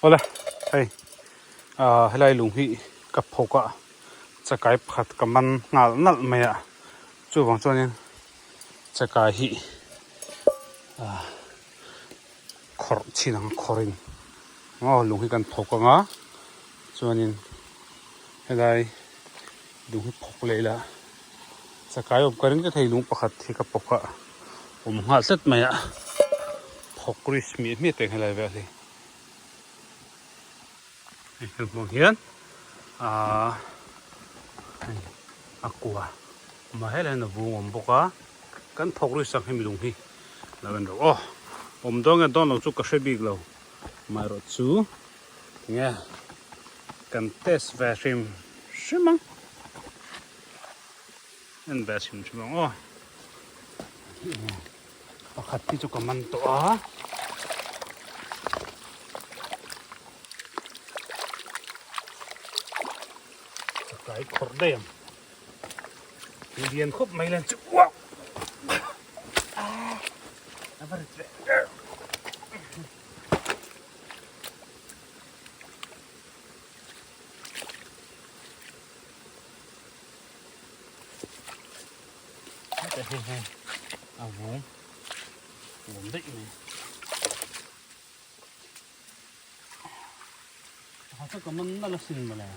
Awle hei ah helai lung hi ka phawk a chakai pakhat ka man nghal nalh mai a chuvang chuanin chakai hi ah khawrh chhin ang khawrhin aw lung hi kan phawk ang a chuanin helai lung hi phawk leh ila chakai awm ka ring ta thei lung pakhat hi ka pawk a awm nghal tlat mai a phawk risk hmiah hmiah teng helai vel hi hei kan hmuh ang hian ahh hei a kua mah helai hian a vung a awm bawk a kan phawk risk ang hemi lung hi lo en rawh aw awm dawn nge dawn lo chu ka hre bik lo amaherawhchu tinge kan test ve hrim hrim ang en ve hrim hrim ang aw pakhat hi chu ka man tawh a. Chakai khawrh daih ang lian khawp mai len chu uah a va rit ve. Heta hei hei a vung vung daih mai. Pakhat chu ka man nalh asin mawle.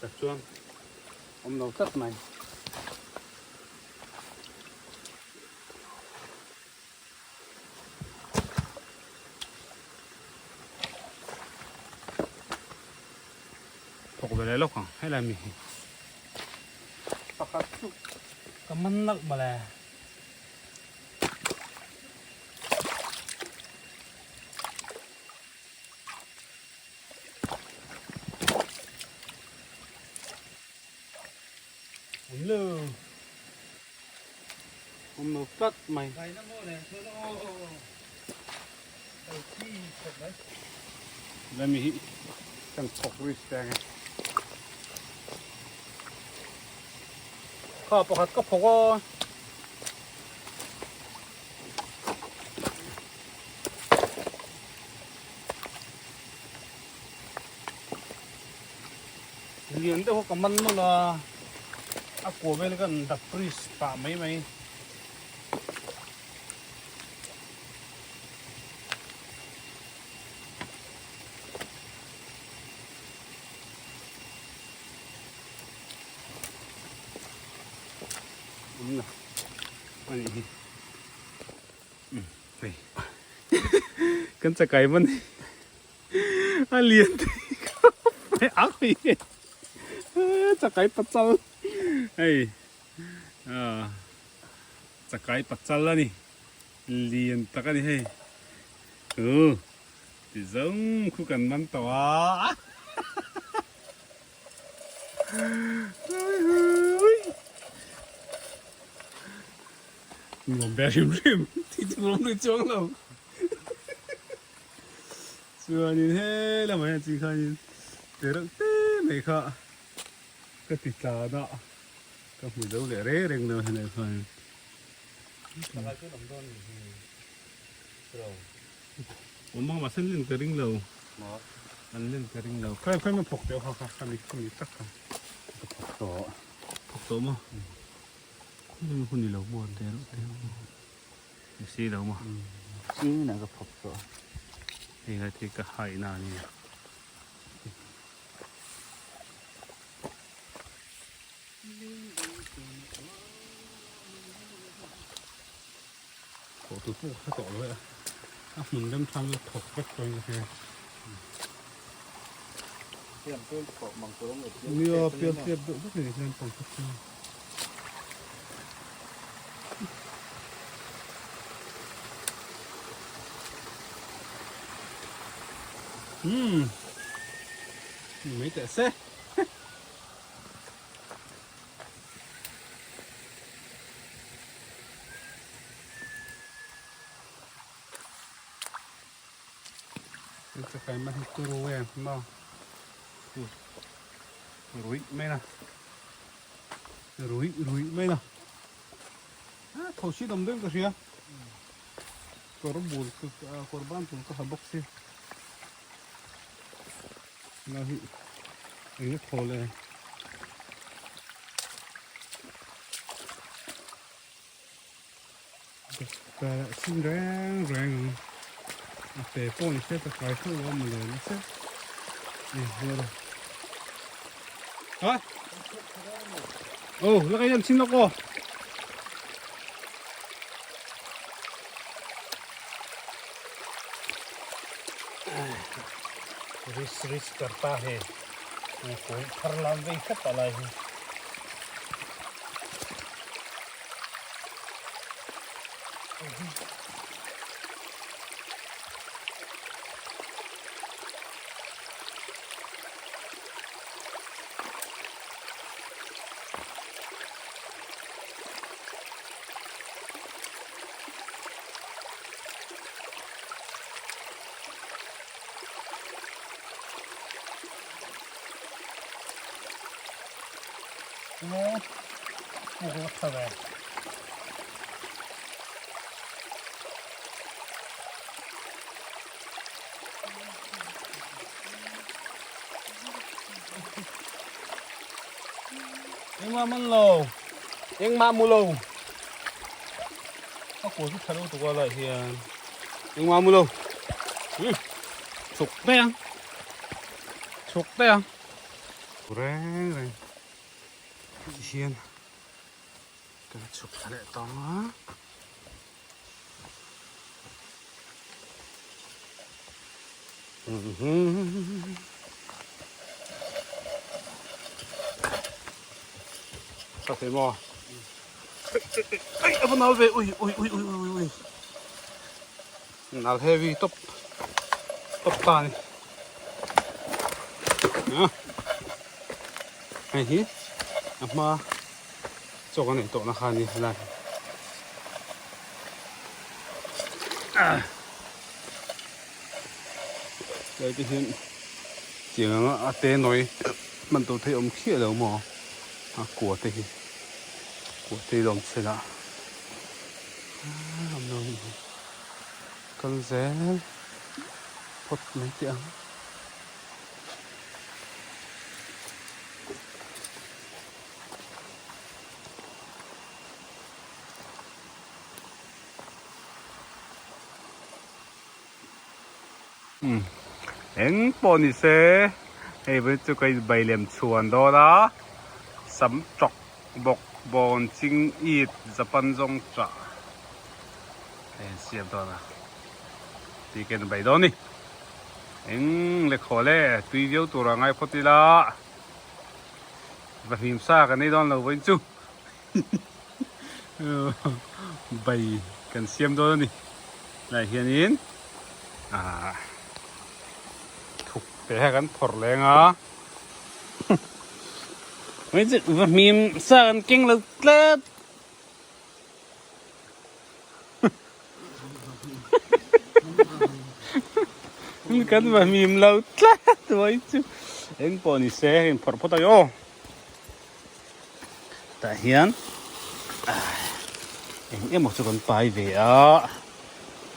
Tak chuan awm lo tlat mai. Thawk ve leh lawk ang helai mi hi. Pakhat chu ka man nalh mawle. Awm lo. Awm lo tlat mai. Lemi hi kan chhawk ri steng e. Kha pakhat ka phawk a. Lian deuh kha ka man nawlh a, a kua vel khan dap risk pah mai mai. Awm la a nih hi hei kan chakai man hi a lian thei khawp mai a hawi nge chakai pachal hei chakai pachal a ni lian tak a ni hei u ti zawng khu kan man tawh a. Nuam ve hrim hrim tih chu nuam lui chuang lo. Chuanin he lamah hian chi khanin te reuh te mai kha ka ti tlan a ka hmu zo leh reng reng lo helai khanin. Awm ang mahse an len ka ring lo. An len ka ring lo. Khawi khawi maw phawk teh kha kha khami khami tak kha. Ka phawk tawh. Phawk tawh maw? Khawlai hun i lo maw an reuh te. Ni si lo maw? Ching inah ka phawk tawh. Hei lai te ka haina a nia. Thawh tur pawh ka hre tawh lo e a, a hmun rem than chu thawk vek tawh in ka hria. Nia pial tep deuh vek a ni hian pang kha chu. Umm ni mai teh se. Hei chakai man hi turu em maw ruih mai na ruih ruih mai na a tho si dam deuh ka hria kawr bul kawr ban tur ka ha bawk si la hi eng a thaw le. Ka chhing reng reng ang a pe pawh ni se ka kai hreuh lo a mawle nasa e hmuh rawh ha oh la ka hian chhing lawk aw ris ris karta he kawi thar lam vei khawp a lai hi. Engmah man lo engmah mu lo a kaw chu tha lo tuk a lai hian engmah mu lo chhuk daih ang chhuk daih ang reng reng ti hian kan chhuk thla leh tawng a. Sao thế mò Ê, ê, nal ve, ui, ui, ui, ui, ui, ui Nal heavy top Top ta ni Hei hi a hma chaw kan ei tawh na kha a ni helai helai te hian tiang anga a te nawi hman tur theih awm khiah lo maw a kua te hi kua te hi lawm chhel a awm lo a ni kal zel phawt mai teh ang. Eng pawh ni se hei vawi chu ka inbai lem chhuan dawn a sam tawk bawk bawn ching it japan zawng chah a insiam dawn a tih ka inbai dawn a ni. Eng le khaw le tui viau tur a ngai phawt ila va hlim sa kan ei dawn lo vawiin chu bai kan siam dawn a ni lai hianin ah thuk te kha kan phawrh leng a vawiin chu va hlim sa kan keng lo tlat. Kan va mim lo tlat mai chu eng pawh ni se hei phawrh phawt ang aw tah hian eng emaw chu kan pai ve a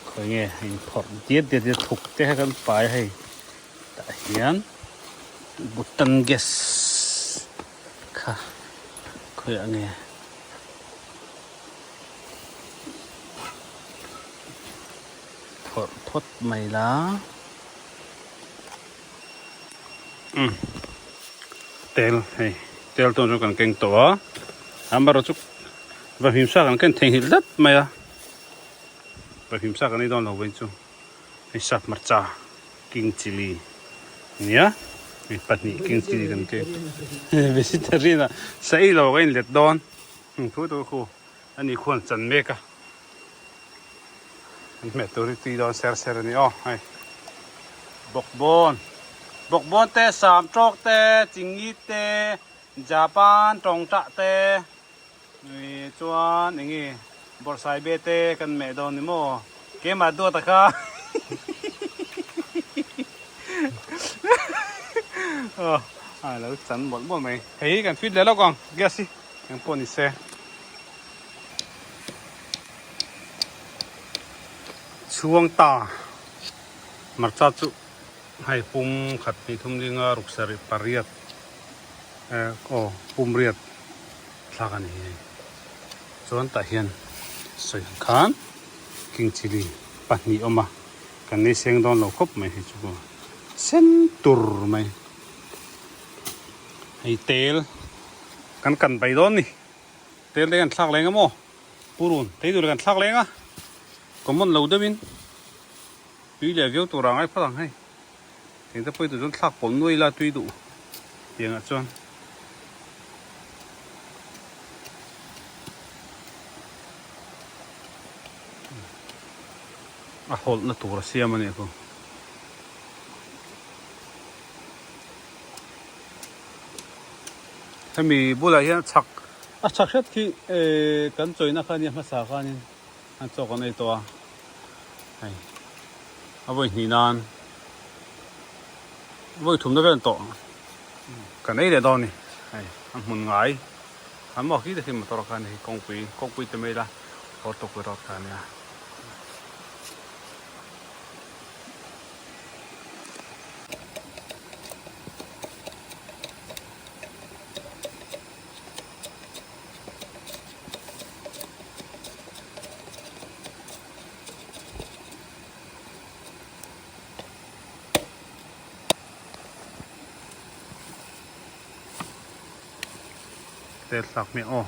khawi nge hei phawrh diat diat diat thuk te kha kan pai a hei tah hian button gas kha khawiah nge. Phawrh phawt mai la umm tel hei tel tawn chu kan keng tawh a amaherawh chu va hlim sa kan ken theihnghilh tlat mai a va hlim sa kan ei dawn lo vawiin chu hei sap hmarcha king chilli nia hei pahnih king chilli kan keng vegetarian ah sa ei lo ka inlet dawn. Thu tur khu a ni khuan chan mek a, an hmeh tur hi tui dawn ser ser a ni aw hei bawkbawn bawkbawn te sam tawk te chingi te japan tawngtah te ih chuan eng nge bawrhsai be te kan meh dawn ni maw keimah duat a kha. A lo chan mawlh mawlh mai. Hei kan fit leh lawk ang gas hi eng pawh ni se. Chhuang ta hmarcha chu hei pum khat hnih thum zinga ruk sarih pariat eh aw pum riat thlak a ni hei. Chuan tah hian sawi ang khan king chilli pahnih a awm a kan nei seng dawn lo khawp mai hei chu pawh sen tur mai hei tel kan kan bai dawn ni tel te kan thlak leng a maw purun thei tur kan thlak leng a common lo deuh in tui leh viau tur a ngai phawt ang hei eng te pawh hi chuan thlak pawlh nuai ila tui duh tiangah chuan. A hawlhna tur a siam a nih khu. Hemi bulah hian chhak a chhak hret khi eh kan chawina kha nia hmasa khanin an chaw kan ei tawh a hei a vawi hnih nan vawi thumna vel tawh kan ei leh dawn a ni hei a hmun ngai an maw khi te khi motor khan hei kawngpui kawngpui te mai la Hortokui road kha a nia. Tel thlak hmiah aw.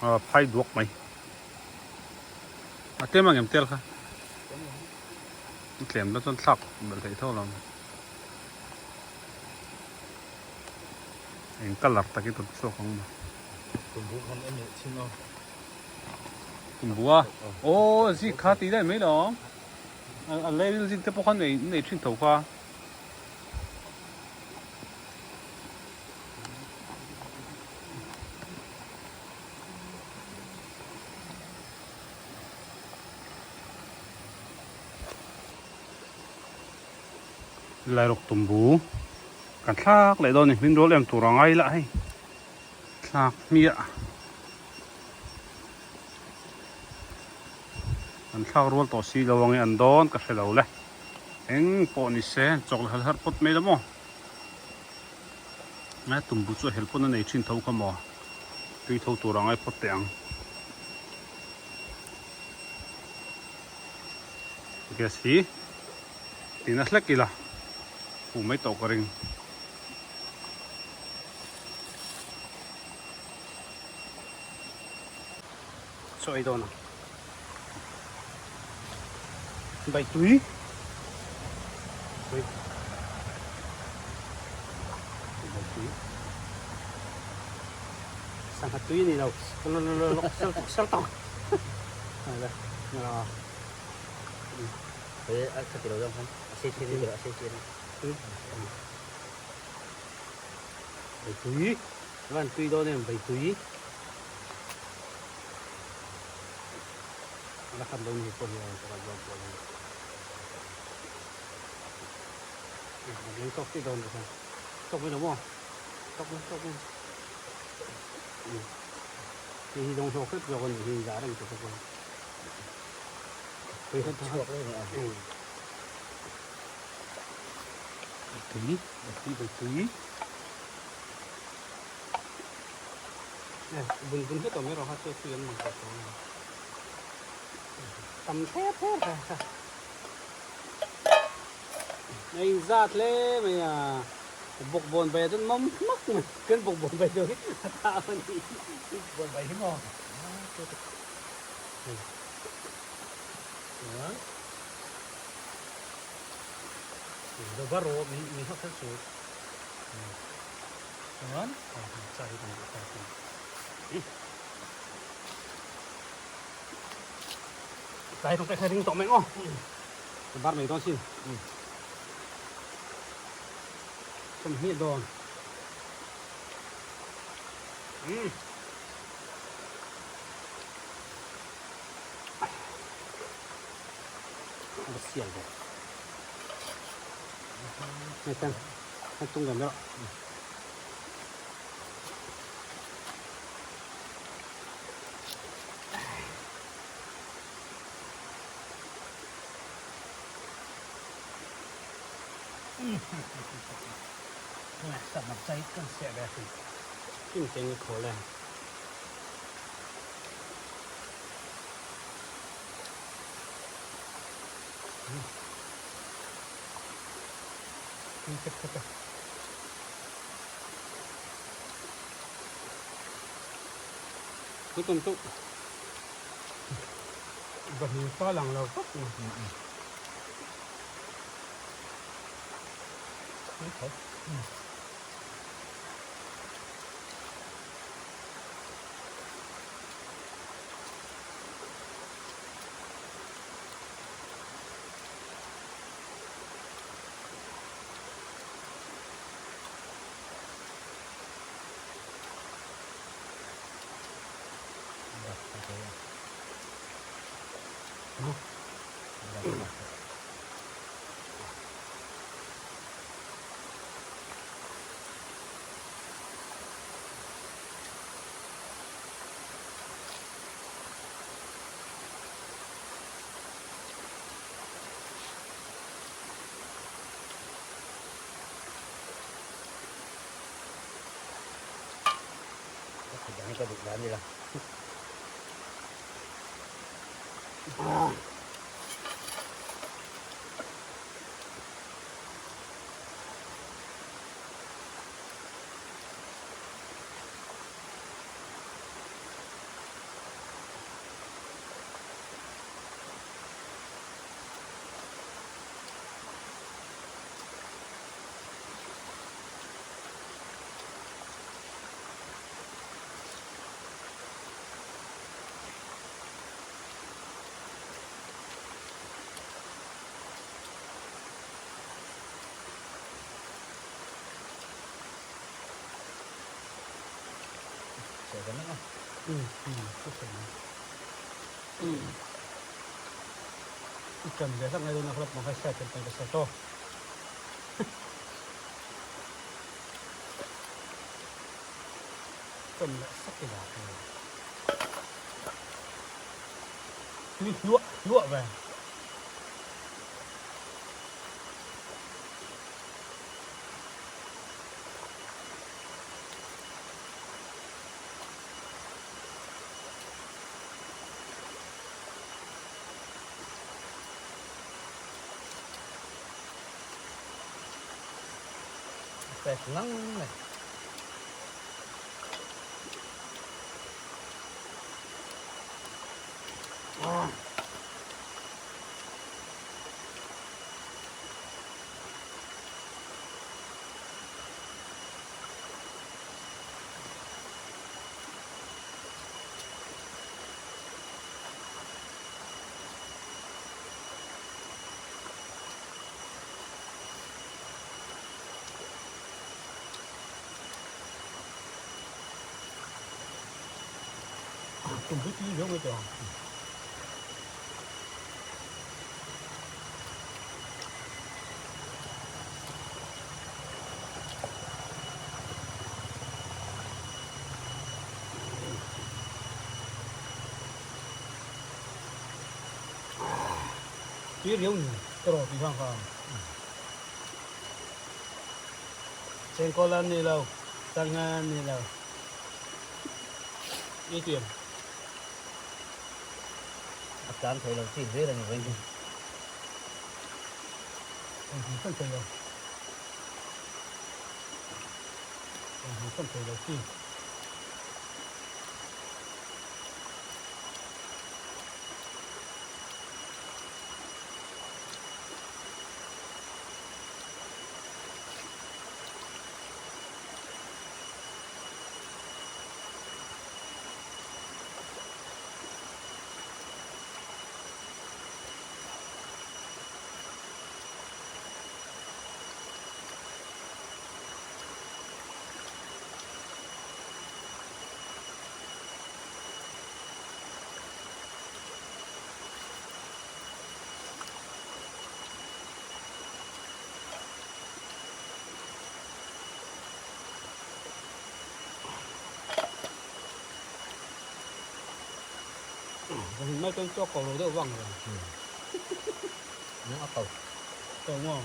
A phai duak mai. A tlem ang em tel kha? A tlem la chuan thlak belh theih tho lo. Eng colour tak hi rawn chhuak ang maw? Tumbu khan a melh thin a. Tumbu a? Aw zik kha tih daih mai lo. A leiril zik te pawh kha nei thin tho kha. Lairuk tumbu kan thlak leh dawn a ni hmin rual em tur a ngai lah hei thlak hmiah an thlak rual tawh si lo ang e an dawn ka hre lo le eng pawh ni se chawk leh har phawt mai la maw. A tumbu chu a hel pawn a nei thin tho kha maw tui tho tur a ngai phawt teh ang gas hi tina hlek ila fu mai tawh ka ring. Chaw ei dawn ang bai tui tui bai tui sangha tui ni lo sal tawng a kha ti lo zawng khan a sei chin a sei chin bai tui van tui dawn em bai tui A la khat lo ni pawh hi a rawn pakhat zawk pawh hi. A leng tawk tih dawn kha. Tawk mai lo maw? Tawk mai, tawk mai. Hei hi dawng hlawk hrep zawk a nih hi zah reng tawh bawk a. Tui khat chhuak reng a. Tui, tui, tui. Bun bun hret awm erawh kha chu tui an mang tawh tawh ang. Tam thlep thlep kha kha. A inzat hle mai a. Bawkbawn bai ah chuan mam hmak mai. Kan bawkbawn bai deuh hi a tha a ni. Bawkbawn bai hi maw? Chuan Dova rawh min min hak kher chu. Chuan hmarcha hi kan duh tawk ang. Tlai rawng te kha ring tawh mai maw? Ka bar mai dawn sin. 20 dawn. A va sial bawk. Hei ten hei tung ve mai rawh. Kim cheng i khawl e. Kim khat khat a. Tutum chu vahni pa lang lo vak mai. I ṭan ve hlak ngai dawn a hlawp mang kha hriat tel pawn ka hre tawh. Ṭan leh sak ila ka ni. Tui hluah hluah ve. Fresh ngang mai. Tum hi tui viau mai teh ang. Tui riau ni ka rawh tih vang kha. Chengkawl an ni lo, sangha an ni lo. I tiam. A tlan thei lo chi hlir a ni vawiin. Engkim thei lo. Engkim thei lo chi. Zahmin mai chuan chaw ko lo deuh vang reng. Nang a ko. Ko maw?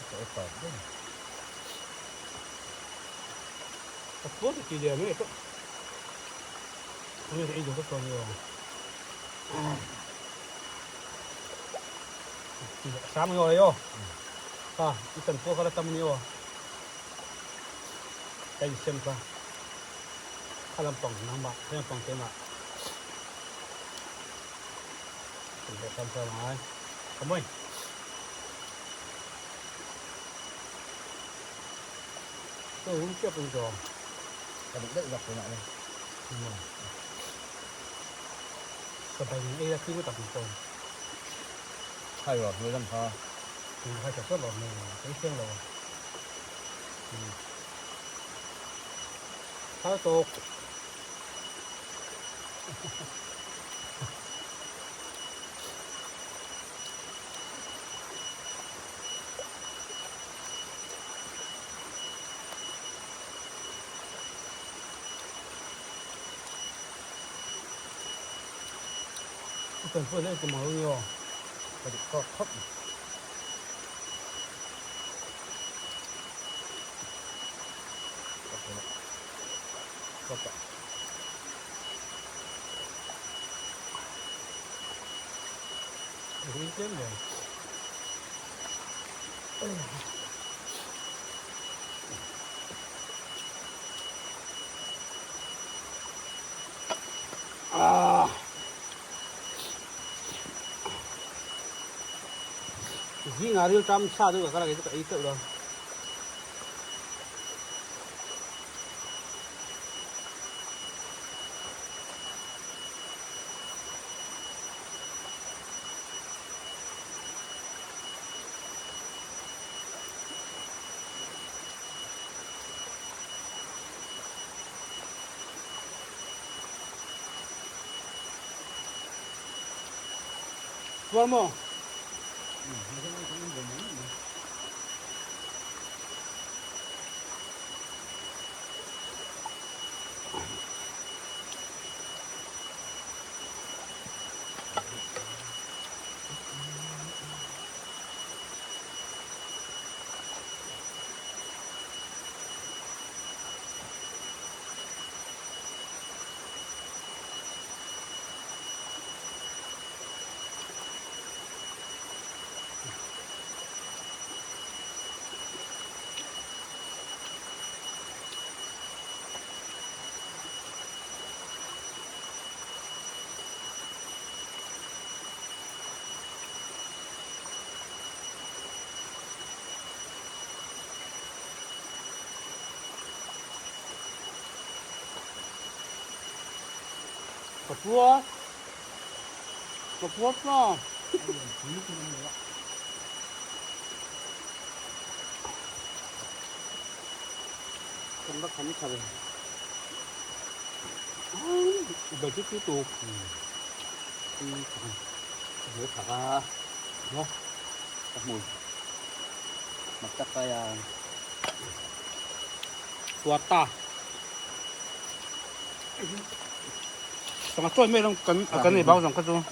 A ko tawp deuh. Ka pawh ti lian mai tawh. Ui ei duh ka chuan yo. Ti sam yo yo. Ha, i chan pawh kha la tam ni aw. Ka insem kha. Kha lampang nangmah, he lampang keimah. Kan leh sam sam angai. Ka mawi. Tôi uống tiếp uống giò. Ka duh daih zawk tunah ni. Ka bai nen ei a tui tak ang pawh. Hai rawh hnuai lam kha. Tui hai tha tlat lo hnuai lam ka i thleng lo a. Thar tawk. Kan pawh leh kum ang io. Ka duh tawk khawp. Zingah rilṭam sa deuh ka kal a kei chu ka ei teuh lo. Tuar maw? Ka pua ka pua ta. Kan va kham tha ve. Bai chu tui tuk. Hmui phak a. Ka hmui. Mak tak kai a. Tuar ta. Sanga chawi mai lam kan kan ei bang zawng kha chu.